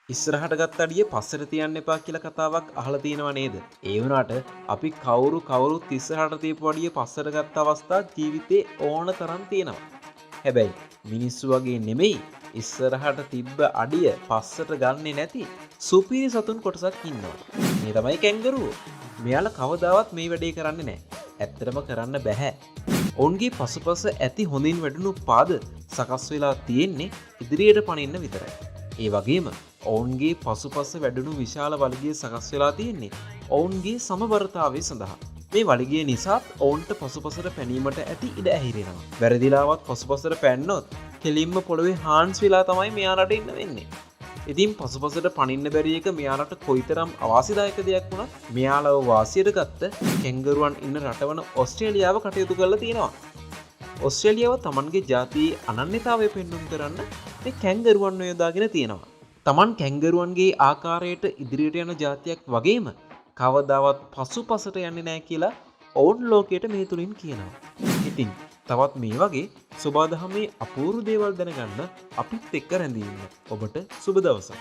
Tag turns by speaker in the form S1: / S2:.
S1: ඉස්සරහට ගත්ත අඩිය පස්සට තියන්න එපා කියලා කතාවක් අහලා තියෙනව නේද? ඒ වුණාට අපි කවුරු කවුරුත් ඉස්සරහට තියපු අඩිය පස්සට ගත්ත අවස්ථා ජීවිතේ ඕන තරම් තියෙනවා. හැබැයි මිනිස්සු වගේ නෙමෙයි, ඉස්සරහට තිබ්බ අඩිය පස්සට ගන්නෙ නැති සුපිරි සතුන් කොටසක් ඉන්නවා. මේ තමයි කැංගරුවෝ. මෙයාලා කවදාවත් මේ වැඩේ කරන්නේ නැහැ. ඇත්තටම කරන්න බැහැ. ඔවුන්ගේ පසුපස ඇති හොඳින් වැඩුණු පාද සකස් වෙලා තියෙන්නේ ඉදිරියට පනින්න විතරයි. ඒ වගේම ඔවුන්ගේ පසුපස වැඩුණු විශාල වලිගය සකස් වෙලා තියෙන්නේ ඔවුන්ගේ සමබරතාවය සඳහා. මේ වලිගය නිසාත් ඔවුන්ට පසුපසට පැනීමට ඇති ඉඩ ඇහිරෙනවා. වැරදිලාවත් පසුපසට පැන්නොත් කෙලින්ම පොළොවේ හාන්ස් වෙලා තමයි මෙයාලට ඉන්න වෙන්නේ. ඉතින් පසුපසට පනින්න බැරි එක මෙයාලට කොයිතරම් අවාසිදායක දෙයක් වුණත්, මෙයාලව වාසියට ගත්ත කෙංගරුවන් ඉන්න රටවන ඔස්ට්‍රේලියාව කටයුතු කරලා තියෙනවා. ඔස්ට්‍රේලියාව තමන්ගේ ජාතියේ අනන්‍යතාවය පෙන්නුම් කරන්න මේ කැංගරුවන් යොදාගෙන තියෙනවා. තමන් කැංගරුවන්ගේ ආකාරයට ඉදිරියට යන ජාතියක් වගේම කවදාවත් පසුපසට යන්නේ නෑ කියලා ඔවුන් ලෝකයට මේ තුලින් කියනවා. ඉතින් තවත් මේ වගේ සොබාදහමේ අපූර්ව දේවල් දැනගන්න අපිත් එක්ක රැඳී ඉන්න. ඔබට සුබ දවසක්.